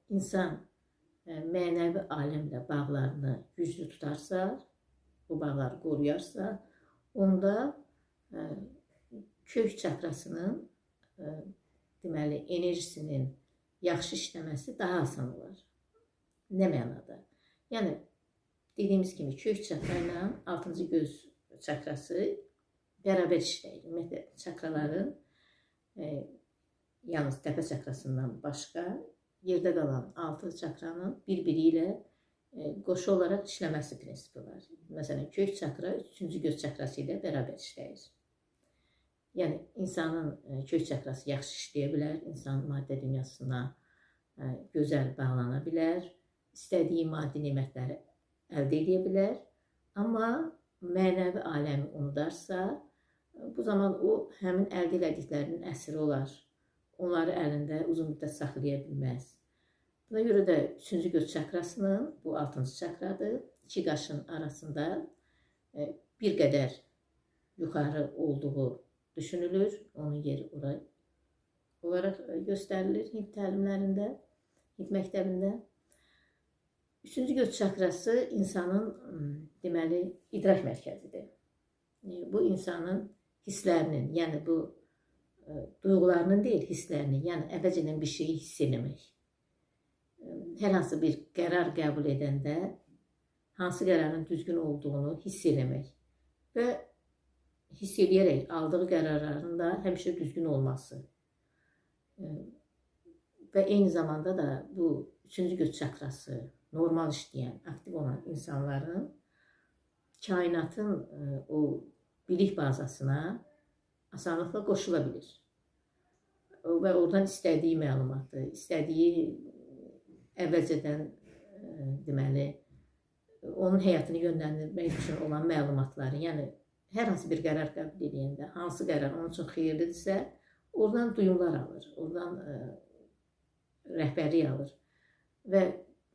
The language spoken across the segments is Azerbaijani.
insan mənəvi aləmlə bağlarını güclü tutarsa, bu bağları qoruyarsa, onda kök çakrasının deməli enerjisinin yaxşı işləməsi daha asan olar. Nə mənada? Yəni dediyimiz kimi kök çakra ilə 6-cı göz çakrası bərabər işləyir. Ümumiyyətlə çakraların yalnız təpə çakrasından başqa yerdə qalan 6 çakranın bir-biri ilə qoşu olaraq işləməsi prinsipi var. Məsələn, kök çakra 3-cü göz çakrası ilə bərabər işləyir. Yəni insanın kök çakrası yaxşı işləyə bilər, insan maddə dünyasına gözəl bağlana bilər, istədiyi maddi nemətləri əldə edə bilər. Amma mənəvi aləmi unudarsa, bu zaman o həmin əldə elədiklərinin əsiri olar. Onları əlində uzun müddət saxlaya bilməz. Buna görə də 3-cü göz çakrasının, bu 6-cı çakradır, iki qaşın arasında bir qədər yuxarı olduğu düşünülür. Onun yeri ora olaraq göstərilir Hint təlimlərində, Hint məktəbində. 3-cü göz çakrası insanın deməli idrak mərkəzidir. Bu insanın hisslərinin, yəni bu duyğularının deyil, hisslərinin, yəni əvvəlcədən bir şeyi hiss eləmək. Hər hansı bir qərar qəbul edəndə hansı qərarın düzgün olduğunu hiss eləmək və hiss eləyərək aldığı qərarların da həmişə düzgün olması. Və eyni zamanda da bu 3-cü göz çakrası normal işləyən, aktiv olan insanların kainatın o bilik bazasına asanlıqla qoşula bilir. Və oradan istədiyi məlumatı, istədiyi əvvəlcədən deməli onun həyatını yönləndirmək üçün olan məlumatları, yəni hər hansı bir qərar qəbul edəndə, hansı qərar onun üçün xeyirlidirsə, oradan duyumlar alır, oradan rəhbərlik alır. Və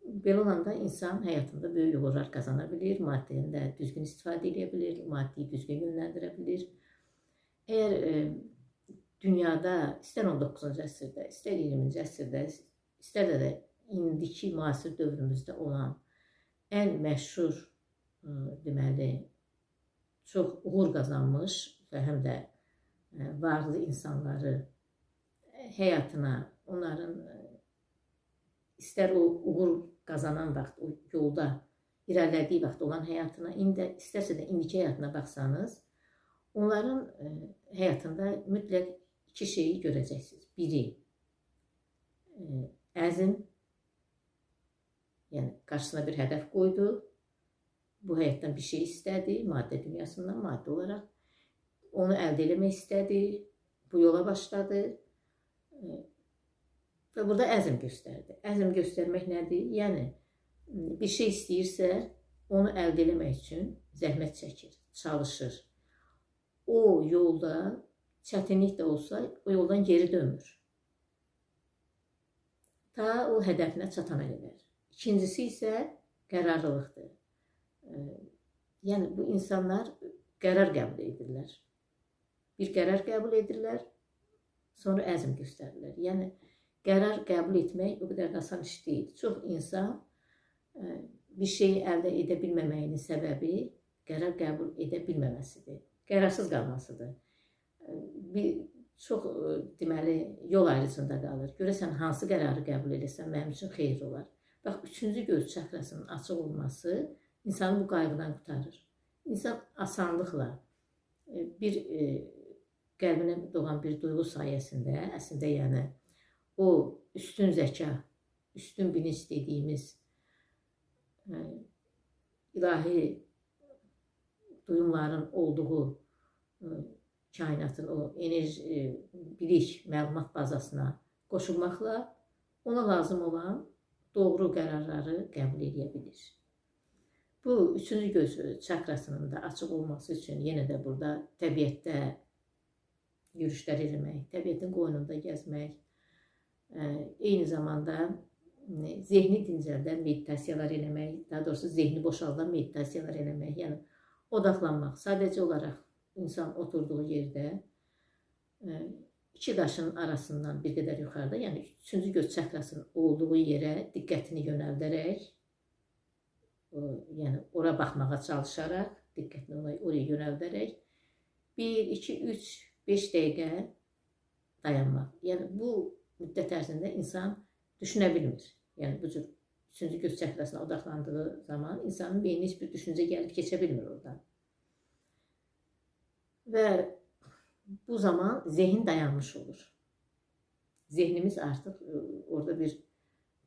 belə olanda insan həyatında böyük uğurlar qazana bilir, maddəni də düzgün istifadə edə bilir, maddiyi düzgün yönləndirə bilir. Əgər dünyada istər 19-cu əsrdə, istər 20-ci əsrdə, istər də indiki müasir dövrümüzdə olan ən məşhur, deməli, çox uğur qazanmış və həm də varlı insanları həyatına, onların istər o uğur qazanan vaxt, o yolda irəlilədiyi vaxt olan həyatına, indi istərsə də indiki həyatına baxsanız, onların həyatında mütləq iki şeyi görəcəksiniz. Biri, əzm, yəni qarşısına bir hədəf qoydu, bu həyatdan bir şey istədi, maddə dünyasından maddi olaraq, onu əldə eləmək istədi, bu yola başladı və burada əzm göstərdi. Əzm göstərmək nədir? Yəni, bir şey istəyirsə, onu əldə eləmək üçün zəhmət çəkir, çalışır. O yolda çətinlik də olsa, o yoldan geri dönmür. Ta o hədəfinə çatana qədər. İkincisi isə qərarlılıqdır. Yəni, bu insanlar qərar qəbul edirlər. Bir qərar qəbul edirlər, sonra əzm göstərirlər. Yəni, qərar qəbul etmək o qədər də asan iş deyil. Çox insan bir şeyi əldə edə bilməməyinin səbəbi qərar qəbul edə bilməməsidir. Qərarsız qalmasıdır. Bir çox deməli yol ayrıcında qalır. Görəsən hansı qərarı qəbul eləsəm mənim üçün xeyir olar. Bax, 3-cü göz çakrasının açıq olması insanı bu qayğıdan qurtarır. İnsan asanlıqla bir qəlbinə doğan bir duyğu sayəsində, əslində yəni o üstün zəka, üstün bilinç dediyimiz ilahi duyumların olduğu kainatın o enerji, bilik, məlumat bazasına qoşulmaqla ona lazım olan doğru qərarları qəbul edə bilir. Bu 3-cü göz çakrasının da açıq olması üçün yenə də burada təbiətdə yürüşlər eləmək, təbiətin qoynunda gəzmək, eyni zamanda zehni dincəldən meditasiyalar eləmək, daha doğrusu zehni boşaldan meditasiyalar eləmək, yəni odaqlanmaq. Sadəcə olaraq insan oturduğu yerdə İki qaşın arasından bir qədər yuxarıda, yəni üçüncü göz çakrasının olduğu yerə diqqətini yönəldərək, yəni ora baxmağa çalışaraq, diqqətini oraya yönəldərək 1, 2, 3, 5 dəqiqə dayanmaq. Yəni bu müddət ərzində insan düşünə bilmir. Yəni bu cür üçüncü göz çakrasına odaqlandığı zaman insanın beyninə heç bir düşüncə gəlib keçə bilmir oradan. Və bu zaman zehin dayanmış olur. Zehnimiz artıq orada bir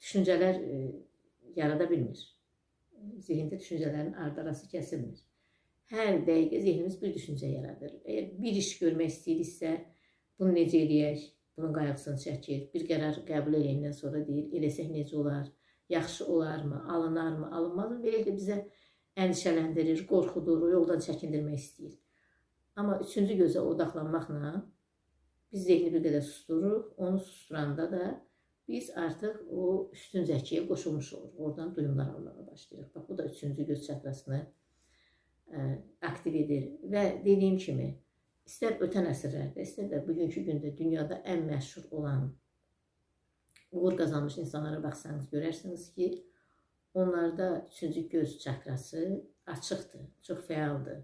düşüncələr yarada bilmir. Zehində düşüncələrin ardı-arası kəsilmir. Hər dəqiqə zehnimiz bir düşüncə yaradır. Əgər bir iş görmək istəyiriksə, bunu necə eləyək, bunun qayğısını çəkir. Bir qərar qəbul eləyəndən sonra deyir, eləsək necə olar, yaxşı olarmı, alınarmı, alınmazmı? Beləliklə bizə əndişələndirir, qorxudur, yoldan çəkindirmək istəyir. Amma üçüncü gözə odaqlanmaqla biz zehni bir qədər sustururuq. Onu susturanda da biz artıq o üstün zəkiyə qoşulmuş oluruq. Oradan duyumlar almağa başlayırıq. Bax, bu da üçüncü göz çakrasını aktiv edir. Və dediyim kimi, istər ötən əsrlərdə, istər də bugünkü gündə dünyada ən məşhur olan uğur qazanmış insanlara baxsanız görərsiniz ki, onlarda üçüncü göz çakrası açıqdır, çox fəaldır.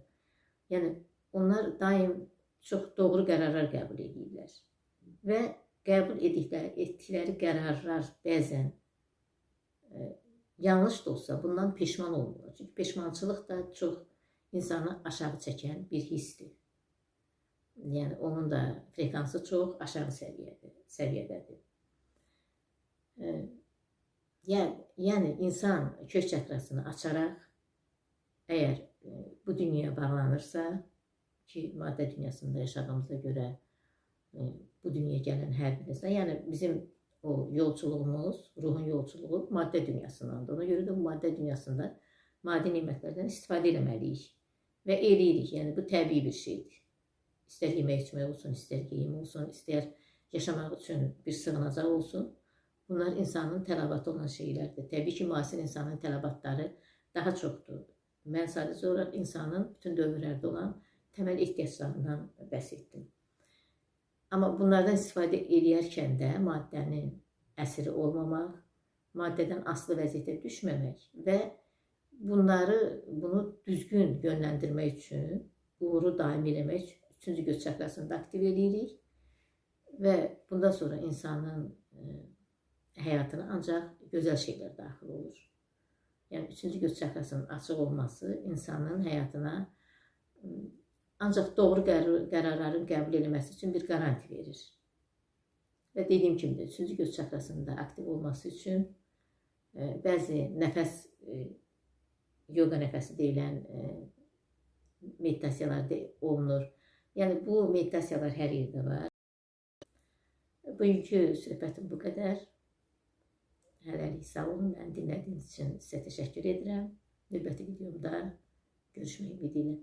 Yəni, onlar daim çox doğru qərarlar qəbul edirlər. Və qəbul etdikləri qərarlar bəzən yanlış da olsa bundan peşman olmurlar. Çünki peşmançılıq da çox insanı aşağı çəkən bir hissdir. Yəni, onun da frekansı çox aşağı səviyyədədir. Yəni, insan kök çakrasını açaraq, əgər bu dünyaya bağlanırsa, ki, maddə dünyasında yaşadığımıza görə bu dünyaya gələn hər bir insan, yəni bizim o yolçuluğumuz, ruhun yolçuluğu maddə dünyasındandır. Ona görə də bu maddə dünyasında maddi nemətlərdən istifadə eləməliyik və eləyirik. Yəni, bu təbii bir şeydir. İstər yemək içmək olsun, istər geyim olsun, istər yaşamaq üçün bir sığınacaq olsun. Bunlar insanın tələbatı olan şeylərdir. Təbii ki, müasir insanın tələbatları daha çoxdur. Mən sadəcə olaraq insanın bütün dövrlərdə olan təməl ehtiyaclarından bəhs etdim. Amma bunlardan istifadə eləyərkən də maddənin əsiri olmamaq, maddədən asılı vəziyyətə düşməmək və bunu düzgün yönləndirmək üçün, uğuru daim eləmək üçün üçüncü göz çakrasını da aktiv eləyirik və bundan sonra insanın həyatına ancaq gözəl şeylər daxil olur. Yəni, üçüncü göz çakrasının açıq olması insanın həyatına ancaq doğru qərarların qəbul edilməsi üçün bir qaranti verir. Və dediyim kimi də, üçüncü göz çakrasının da aktiv olması üçün bəzi nəfəs, yoga nəfəsi deyilən meditasiyalar olunur. Yəni, bu meditasiyalar hər yerdə var. Bugünkü söhbətim bu qədər. Hələlik sağ olun. Məni dinlədiyiniz üçün sizə təşəkkür edirəm. Növbəti videomda görüşmək ümidi ilə.